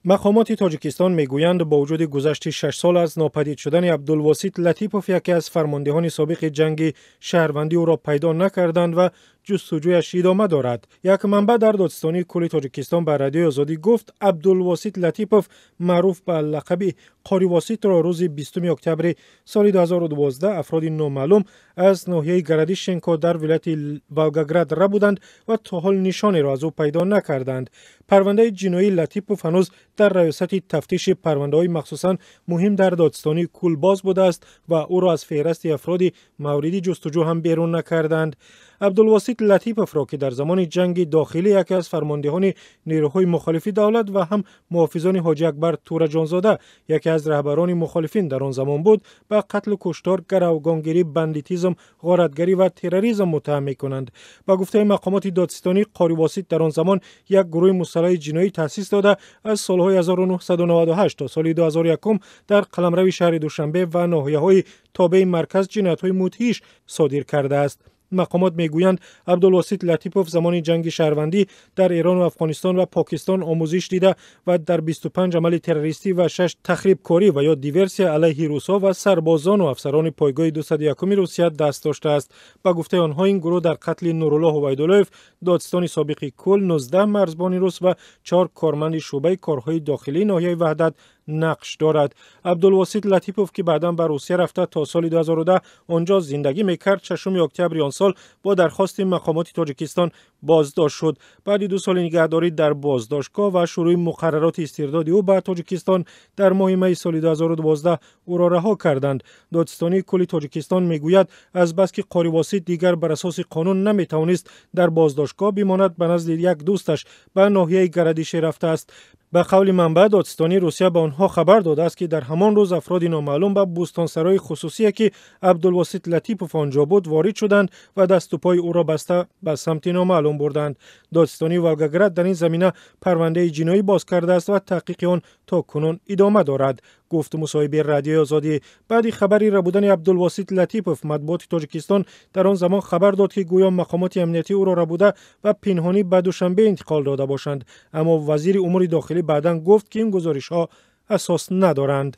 Мақомоти Тоҷикистон мегӯянд, бо вуҷуди гузашти 6 сол аз нопадид шудани Абдулвосит Латипов, яке аз фармондеҳони собиқи ҷанги шаҳрвандӣ, ӯро пайдо накарданд ва ҷустуҷӯяш идома дорад. Як манбаъ дар Додситонии кулли Тоҷикистон ба Радиои Озодӣ гуфт, Абдулвосит Латипов, маъруф ба лақаби Қоривоситро, рӯзи 20 октябри соли 2012 афроди номаълум аз ноҳияи Городищенко дар вилояти Волгоград рабуданд ва то ҳол нишонеро аз ӯ пайдо накарданд. Парвандаи ҷиноии Латипов ҳанӯз дар раёсати тафтиши парвандаҳои махсусан муҳим дар Додситонии кул боз будааст ва ӯро аз феҳрасти афроди мавриди ҷустуҷӯ ҳам берун накарданд. Абдулвосит Латиповро, ки дар замони ҷанги дохилӣ яке аз фармондеҳони нерӯҳои мухолифи давлат ва ҳам муҳофизони Ҳоҷи Акбар Тураҷонзода, яке аз раҳбарони мухолифин дар он замон буд, ба қатлу куштор, гаравгонгирӣ, бандитизм, ғоратгарӣ ва терроризм муттаҳам мекунанд. Ба гуфтаи мақомоти додситонӣ, Қоривосит дар он замон як гурӯҳи мусаллаҳи ҷиноӣ таъсис дода, аз солҳои 1998 то соли 2001 дар қаламрави шаҳри Душанбе ва ноҳияҳои тобеи марказ ҷиноятҳои мудҳиш содир кардааст. Мақомот мегӯянд, Абдулвосит Латипов замони ҷанги шаҳрвандӣ дар Эрону Афғонистон ва Покистон омӯзиш дида ва дар 25 амали террористӣ ва 6 тахрибкорӣ ва ё диверсия алайҳи русҳо ва сарбозону афсарони пойгоҳи 201 Русия даст доштааст. Ба гуфтаи онҳо, ин гурӯҳ дар қатли Нуруллоҳ Убайдуллоев, додситони собиқи кул, 19 марзбони рус ва 4 корманди шӯъбаи корҳои дохилии ноҳияи Ваҳдат нақш дорад. Абдулвосит Латипов, ки баъдан ба Русия рафта, то соли 2010 онҷо зиндагӣ мекард, 6 октябри он сол бо дархости мақомоти Тоҷикистон боздошт шуд. Баъди 2 соли нигаҳдорӣ дар боздоштгоҳ ва шурӯи муқаррароти истирдоди ӯ ба Тоҷикистон, дар моҳи майи соли 2012 ӯро раҳо карданд. Додситонии кулли Тоҷикистон мегӯяд, азбаски Қоривосит дигар бар асоси қонун наметавонист дар боздоштгоҳ бимонад, ба назди як дӯсташ ба ноҳияи Городище рафтааст. Ба қавли манбаъ, додситонии Русия ба онҳо хабар додааст, ки дар ҳамон рӯз афроди номаълум ба бӯстонсарои хусусие, ки Абдулвосит Латипов он ҷо буд, ворид шуданд ва дасту пои ӯро баста ба самти номаълум бурданд. Додситонии Волгоград дар ин замина парвандаи ҷиноӣ боз кардааст ва таҳқиқи он то кунун идома дорад, гуфт мусоҳиби Радиои Озодӣ. Баъди хабари рабудани Абдулвосит Латипов, матбуоти Тоҷикистон дар он замон хабар дод, ки гӯё мақомоти амниятӣ ӯро рабуда ва пинҳонӣ ба Душанбе интиқол дода бошанд, аммо вазири умури дохилӣ баъдан гуфт, ки ин гузоришҳо асос надоранд.